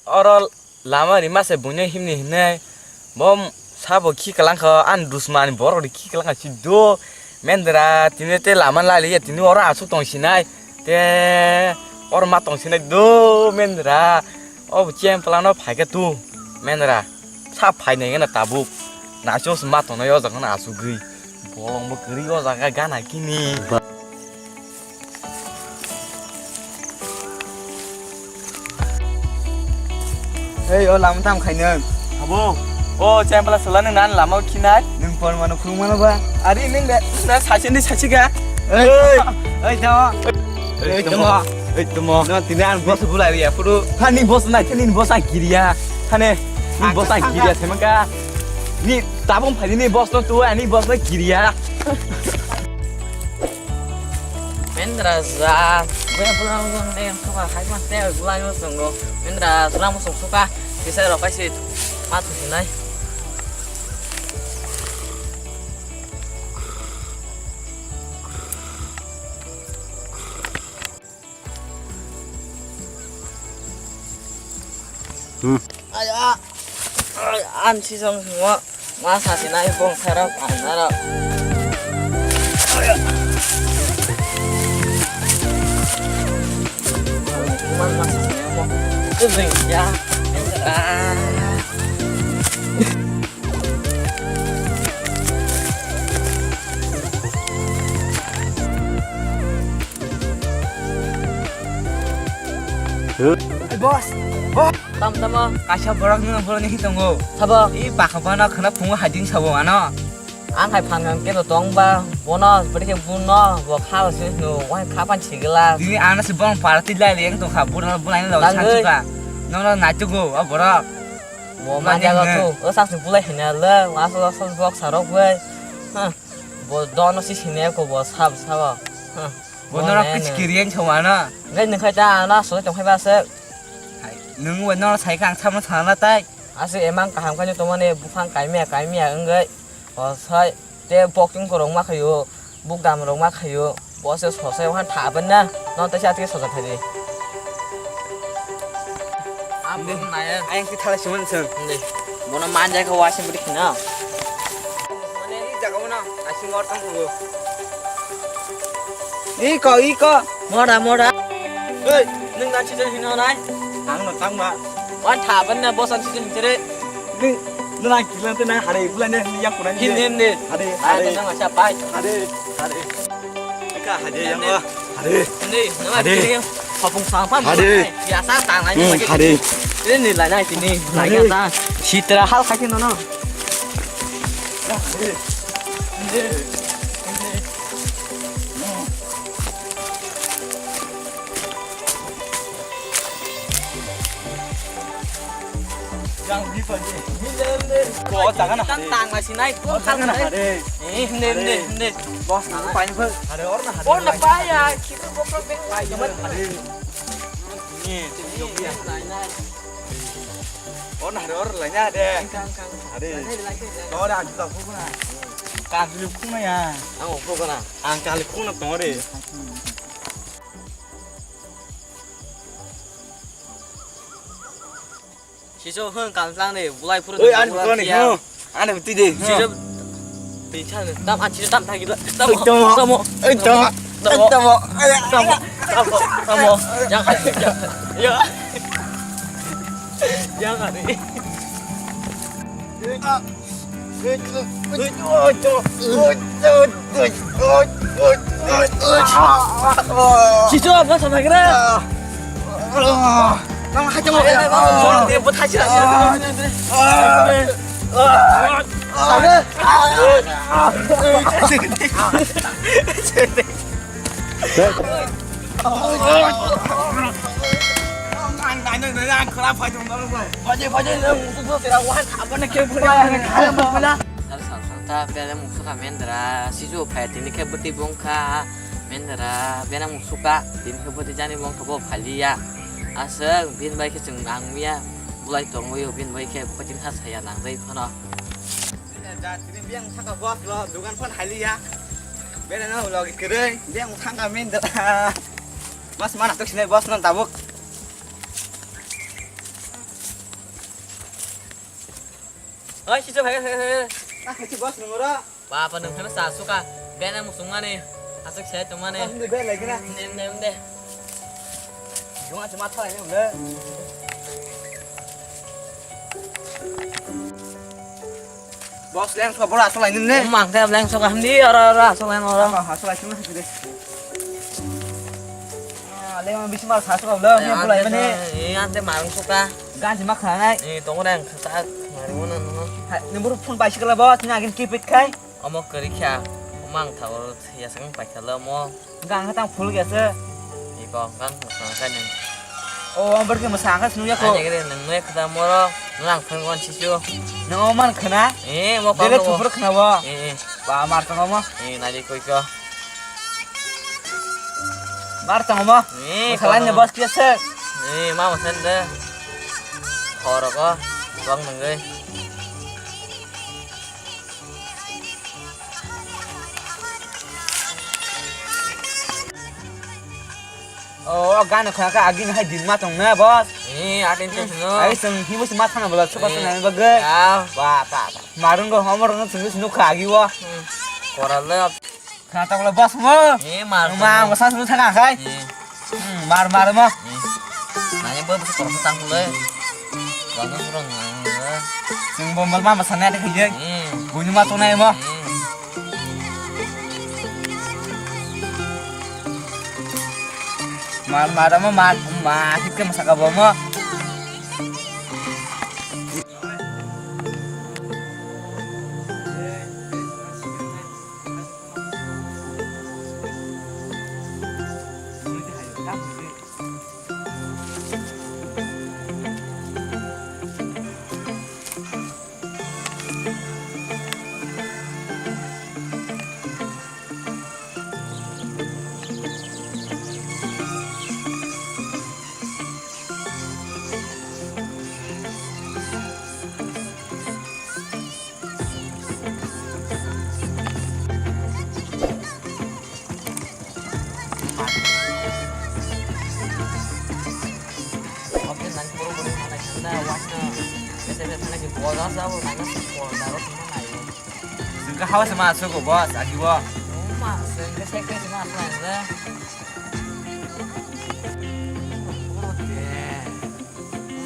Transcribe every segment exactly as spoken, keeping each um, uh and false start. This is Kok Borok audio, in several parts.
Oro lama rima se buino himni hinwi. Bo sabo khi kalang kha, ani dusmani borok ri khi kalang kha si do. Mendra, tini te lama lali ya, tini oro asuk tong sinai. Te oro ma tong sinai do, Mendra. O bo chem palano phai khe tu, Mendra. Sa phai nai gana tabuk. Na chos ma tong nai o jaga na asugwi. Bolong bo kwrwi o jaga gana kini. Ei, o lama tam khainang. Abo. O, chempla sala nang nan lama khinai. Nang por mano khung mano ba. Ari nang da. Na sachi ni sachi ga. Ei. Ei, tamo. Ei, tamo. Ei, tamo. No, tini an boss bulai ya, photo. Thani boss nai, thani boss a giriya. Thane. Ni boss a giriya, semangka. Ni tabong phai ni boss no tu, ani boss no giriya. Mendra ja, buya bulang bulang ne, suka hai mas te, bulang bulang sunggo. Mendra, sulang bulang sung suka, bisa rok kaisi, ma tu sinai. Hmm. Aya. Ay, an si song song. Ma sa si nai bong sarap an naro. Aya. Man ma sa si nai mo. Tu bing ya. Ah. Hey, boss, boss. Tam tamo, kaisa borok nung borok ni hitongo. Sabo, i baka bana khana phungo hajing sabo ano. Ang hai phan khe to tong ba, bono, beri khe buno, bo kha ba sini no, wai kha pan chigla. Dini ana si bong parati lai leng to kha, buno bulai lo. Tang chan oi. Chuka. Nono na chugo, a borok. Bo ma jaga tu, o sak si bulai hina le, wa so so bok sarok bai. Ha. Bo dono si sine ko bo sab sabo. Ha. Bo norok kichkirian chawano. Ngai nung khai ta ano so tong khai ba se. Hai, nung bo norok sai kang sama sana tai. Ase emang kaham kani to mane buphang kaimia kaimia wngwi. O sai te bokting korok ma khayo, bukdam rok ma khayo. Bo se sosai wan thaban na. Non te sa te sosa thadi. Abo naya. Ayang ti thala siman seng. Inde. Bono manja ko wasim budi khina. Mane ni jaga bono asing or tang ko. Iko, iko. Mora, mora. Hei, nung na chichen hino nai? Ang no tang ma. Wan thaban na bosan chichen hintere. Nung, nung ang kilan te na hare, bulan ne yang kunan. Hin, hin, hin. Hare, hare. Hare, nang acha pai. Hare, hare. Ka hade yang ba. Hade. Ni, nama hade. Ni, papung sampah. Hade. Biasa tangan. Hmm, hade. Ini ni lainai sini. Hade. Lainai ta. Sitra hal kaki nono. Hade. Hade. Yang di pagi. Ko jaga na. Tang tang masih naik. Ko jaga na hade. Eh, hende, hende, hende. Boss, nang pain phe. Hade or na hade. Or na paya, kita bokro beng. Pain phe hade. Ni, yogi ya. Or na hade or laina hade. Kang, kang. Hade. Or ang ta phukna. Kang phukna ya. Ang phukna. Ang kali phukna tong re. Siso hwn kamsang de bulai phuru. Oi, ani phuru ni, no. Ani twi de. Siso twi chan tam an siso tam thagi da. Tam. Oi, tamo. Tamo. Oi, tamo. Tamo. Tamo. Tamo. Tamo. Ya. Ya. Ya kali. Chicho, apa sama kira? Nang hajar mau ya? Dia buat hajar. Sal sal sal ta bere muksu ka mendra, sisu phai tini khe bwtwi bung kha mendra, bere muksu ka tini khe bwtwi jani bung kha bo phaliya. Aswk bini bai khe chwng nangya, bulai tongwi o bini bai khe bukhai tini kha saya nangjai phano. Tini biyang saka boss lo, dukan phone haliya. Bere no logi kwrwi, biyang thangka mendra. Mas mana tok sinai boss no tabuk. Oi, siso, hai, hai, hai. Ah, hai, boss, nunggu ro. Bapa, nung phano sa suka. Bena musung mani. Asuk saya teman ni. Ah, hindi, bela lagi na. Hindi, hindi, hindi. Yung aja mata ini udah. Boss, leng suka, bora, asal ini nih. Mang, saya leng suka, hindi, ora, ora, asal leng, ora. Apa, asal ini nih, gitu. Ah, leng, bisi mar, sa suka, udah, ini mulai mana? Eh, ante marung suka. Ganti mak khanai. Eh, tong rang khatak, mari mana, mana? Hai, ni buru phone bai sikala, boss, ni agin kipik khai. Omo kwrwi kha, omo ang thago ya swkang paikha le omo. Gang khe tang phul khe se. Iko gang swkang khe nung. O, ang berke mwsang khe swnung ya ko. Ani gre nung nui khe moro, nung ang phone gon sisu. Nung o man khna? Eh, mo Dele kong thupur khna bo. Eh, eh. Ba mar tong mo. Eh, nadi koi ko. Mar tong mo. Eh, Masalah ni kong. Bos kisa se. Eh, ma masan de. Khoro ko, bang nung gai. O, o gana khana kha agini hai din ma tong na, boss. Eh, atin te sino. Ai song hi bosi ma thana bola, chuka song nai bagwi. Ya. Ba, ba, ba. Marung go homor no sung sunu kha agi wo. Hmm. Koral le. Khana ta bola, boss mo. Eh, mar. Ma, mo sa sunu thana khai. Eh. Hmm, mar, mar mo. Hmm. Nanya bo bisa korang sang pula. Langsung kurang. Sing bom bal ma masana ada kaya. Hmm. Bunyi ma tunai mo. Hmm. Mar, mar mo, mar, ma, hit ke masaka bo mo. Sengke hawa sama asuko boss, agi bo. Uma, sengke sekre sama asuko.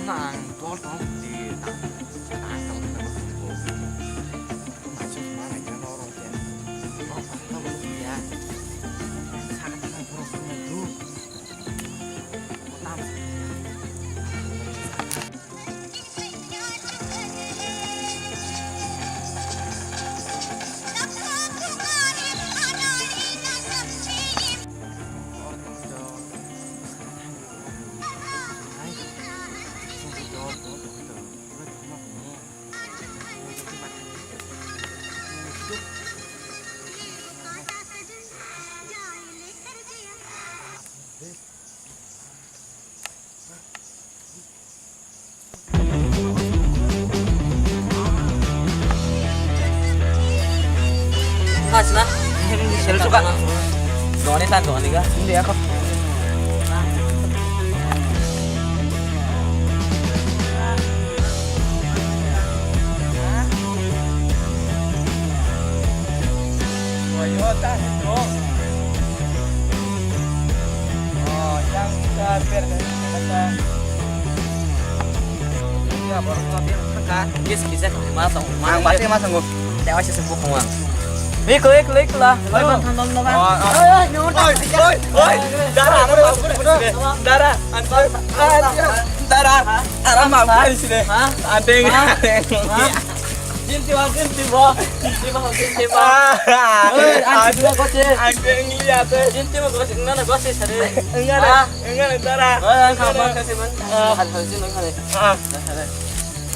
Nang dol tong di, nang, nang tong di, nang tong di. Nang tong di, nang tong di. Khasna. Sel suka. Doni tan doni ga. Hindi ako. Yes, kisa ma tong ma. Ang pasti ma tong. Dewa sih sembuh kong. Ikla, ikla, ikla. Oi, oi, oi, oi, oi, oi, dara, dara, dara, dara, dara, ma, ha? Adeng, ha? Adeng. Ha? Jinti ba, jinti ba, jinti ba, jinti ba. Ah, oi, ang jinti ba, kose. Adeng liya te. Jinti ba, kose, enggak ada, kose, sare. Enggak ada, ah, enggak ada, dara. Oi, ang sama, kose, man. Ah. Hal, hal, sih, man, hal. Ah. Hal, hal.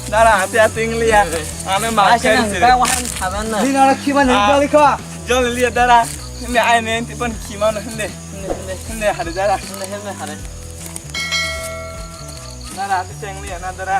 Dara, ati, ati, enggak liya. Ane, ma, ah, kari, sih, sih. Kau wahan, saban, na. Ni nara kiba, ni, ah, balik, kau. Jol liya, dara. Ini, ai, ni, enti, pon, kima, no, hindi. Hindi, hindi. Hindi, hari, dara. Hindi, hindi, hari. Dara, ati, seng liya, na, dara.